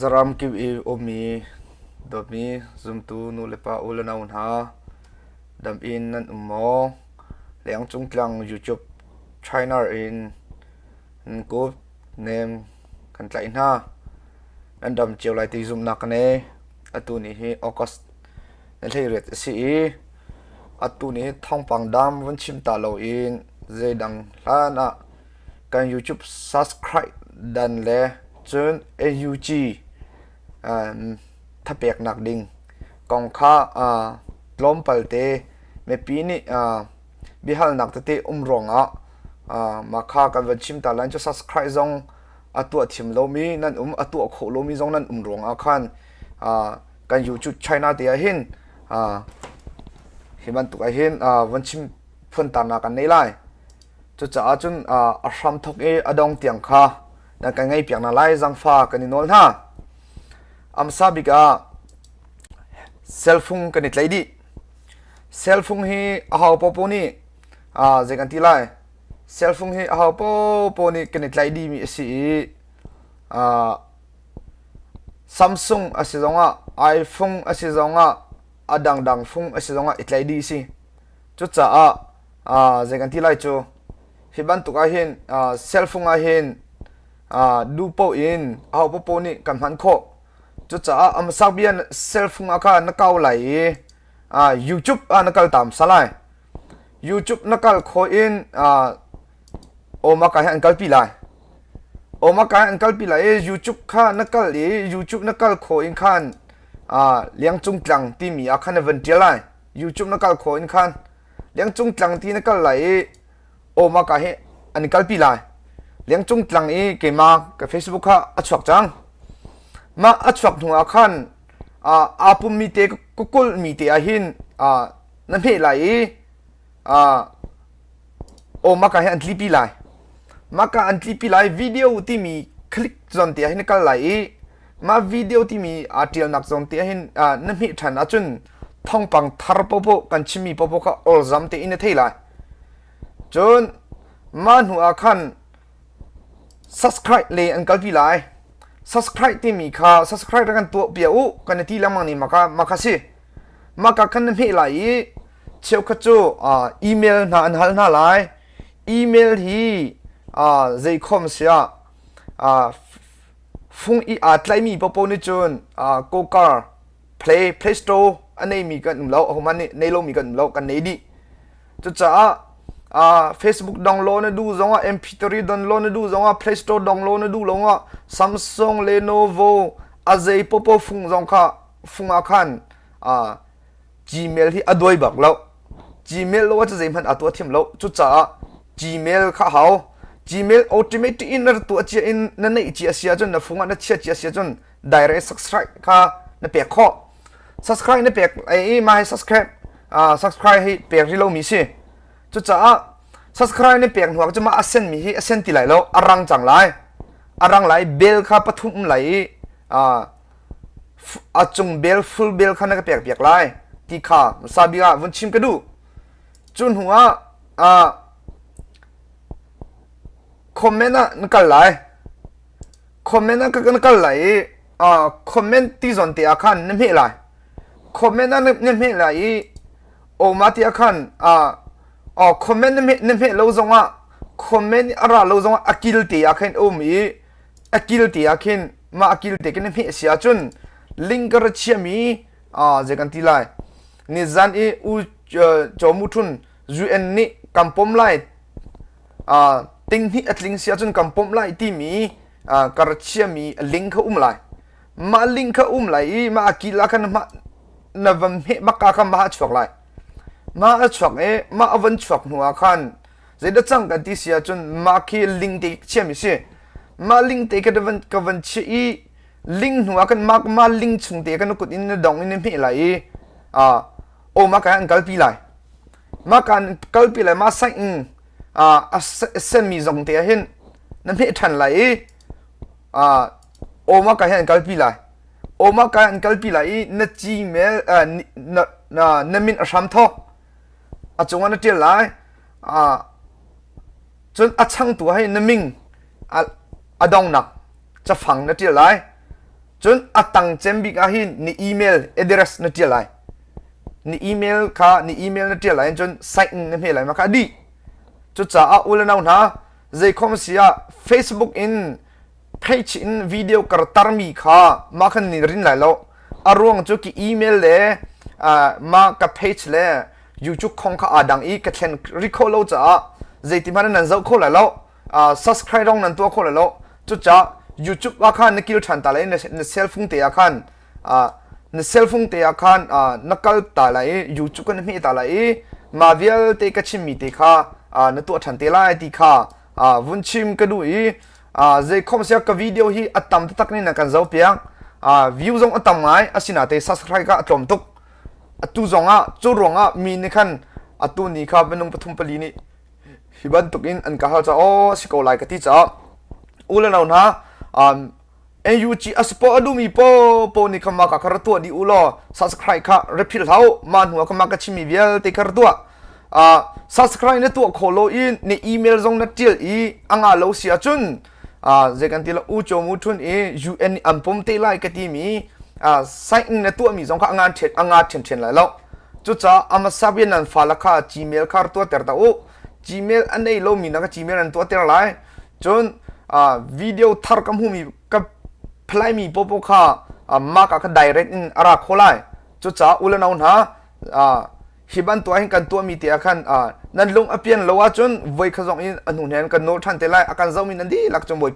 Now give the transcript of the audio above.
Khuazaram kip i ummi dawtmi zumtu nulepa u le nau hna, dam in nan um maw? Lengcung tlang YouTube channel in nan kut nem kan tlaih hna. Nan dam cio lai ti zumhnak ka nei. Atu ni hi August ni 18 a si i atu ni thawngpang dam vun chim ta loin zeidang hlan ah kan YouTube subscribe dan le cun AUG thapeknak ding kong kha tlawmpal te mipi nih biahalnak tete um ruangah mah kha kan van chim ta lai. Cu subscribe zong a tuah thiam lomi nan um, a tuah khawh lomi zong nan um ruangah khan kan YouTube China te ah hin hi bantuk ah hin van chim phuntarnak kan nei lai. Cucaah cun a hramthawk i a dong tiang kha nan kan ngaihpiak hna lai zangfa kan i nawl hna. Amsa bik ah cellphone kan i tlaih dih. Cellphone hi aho paohpaoh nih zei kan ti lai? Cellphone hi aho paohpaoh nih kan i tlaih dihmi a si i Samsung a si zongah iPhone a si zongah a dangdang phung a si zongah i tlaih dih a si. Cucaah zei kan ti lai cu hi bantuk ah hin cell phone ah hin duh paoh in aho paohpaoh nih kan hman khawh. Cucaah a hmasa bia cell phone ah khan na kau lai i YouTube ah na kal ta hmasa lai. YouTube na kal khawh in Omaka hi an kalpi lai. Omaka hi an kalpi lai i YouTube kha na kal i YouTube na kal khawh in khan Liangcung tlang timi ah khan na van ṭial lai. YouTube na kal khawh in khan Liangcung tlang ti na kal lai i Omaka hi an i kalpi lai. Liangcung tlang i keimah ka Facebook kha a chuak cang. Mah a chuak hnu ah khan aa pummi te ka kulhmi te ah hin na hmeh lai i aw maka hi an tlipi lai. Maka an tlipi lai video timi click zawn te ah hin na kal lai i mah video timi aa ṭialnak zawn te ah hin na hmeh ṭhan ahcun thawngpang thar paohpaoh kan chimmi paohpaoh kha olzam tein na thei lai. Cun mah hnu ah khan subscribe le an kalpi lai. Subscribe timi kha subscribe kan tuah piak u kan i ti lengmang ni maka maka si. Maka khan na hmeh lai i cheukhat cu email hna an hal hna lai. Email hi zeikhom siah fung i aa tlaimi paohpaoh nih cun kokar Play Play Store a neimi kan um lo, ahohmanh nih nei lomi kan um lo, kan nei dih. Cucaah Facebook download na duh zongah MP3 download na duh zongah Play Store download na duh longah Samsung, Lenovo a zei popo fung zong kha fung ah khan Gmail hi a duai bak lo. Gmail lo ah zeihmanh aa tuah thiam lo. Cucaah Gmail kha hau. Gmail automatic in na tuah cia in na neih cia si ahcun na fung ah na chia cia si ahcun direct subscribe kha na pek khawh. Subscribe na pek i mah hi subscribe subscribe hi pek rih lomi si. Cucaah subscribe na pek hnu ah cun mah a senmi hi a sen ti lai lo, a rang cang lai. A rang lai bell kha pathum um lai i a cung bel full bel kha na ka pek piak lai ti kha hmasa bik ah vun chim ka duh. Cu hnu ah comment ah na kal lai. Comment ah ka na kal lai i comment ti zawn te ah khan na hmeh lai. Comment ah na hmeh lai i oma ti ah khan comment na hmeh lo zongah comment a ra lo zongah a kil te ah khan um i a kil te ah khin mah a kil te khin na hmeh si ahcun link ka ra chiami zei kan ti lai nizan i u Chaw Thun UN nih kan pom lai ting hnih a tling si ahcun kan pom lai timi ka ra chiami link kha um lai mah link kha um lai i mah a kil ah khan mah na van hmeh bak ka khan mah a chuak lai mah a chuak i mah a van chuak hnu ah khan Zeidah cang kan ti si ahcun mah khi ling te chiami si. Mah ling te ka van ka van chiah i ling hnu ah kan mah mah ling chung te kan kut in na dong in na hmeh lai i ah aw mah ka an kalpi lai. Mah kan kalpi lai mah saing in a senmi zong te ah hin na hmeh ṭhan lai i aw mah ka hin an kalpi lai. Aw mah ka an kalpi lai i na Gmail na na na min a hram thawk a cungah na ṭial lai cun a changtu ah hin na ming a dongnak cafang na ṭial lai. Cun a tang cem bik ah hin na email address na ṭial lai. Na email kha na email na ṭial lai cun sign in na hme lai ma kha a dih. Cucaah u le nau hna zeikhom si ah Facebook in page in video kar tarmi kha mah khan ni rin lai lo. A ruang cu ki email le mah ka page le YouTube khong kha aa dang i ka thlen ri kho lo caah zeiti hmanh nan zoh kho lai lo. Subscribe rong nan tuah kho lai lo. Cucaah YouTube ah khan na kil ṭhan ta lai na cell phone te ah khan na cell phone te ah khan na kal ta lai i YouTube kan hmeh ta lai i mah vialte ka chimmi te kha na tuah ṭhan te lai ti kha vun chim ka duh i zeikhom sia ka video hi a tam taktak nih nan kan zoh piak view zong a tam ngai asinate subscribe ka a tlawm tuk atu zong ah cu ruangah mi nih khan atu ni kha minung pathum pali nih hi bantuk in an ka hal ca aw si ko lai ka ti caah u le nau hna NUG a support a duhmi popo nih kha mah ka ra tuah dih u law subscribe kha ra philh hlah mah hnu ah kha mah ka chimmi vialte kha ra tuah uh, subscribe na tuah kho lo i na email zong na tial i a nga lo si ahcun uh, zei kan ti la u cho mu thun i UN an pom te lai ka ti mi uh, sign in na tuah mi zong kha a ngan a nga ṭhen ṭhen lai lo cucaah amasa bian nan fa la kha gmail kha ra tuah ter ta u gmail a nei lo mi na ka gmail an tuah ter lai Cun video thar ka hmuhmi ka phlaimi popo kha mah ka direct in a ra kho lai. Cucaah u le nau hna hi bantuk ah hin kan tuahmi te ah khan nan lung a pian lo ahcun voi kha zong in a hnu hnen kan nawl ṭhan te lai. A kan zohmi nan dihlak cun Bawipa.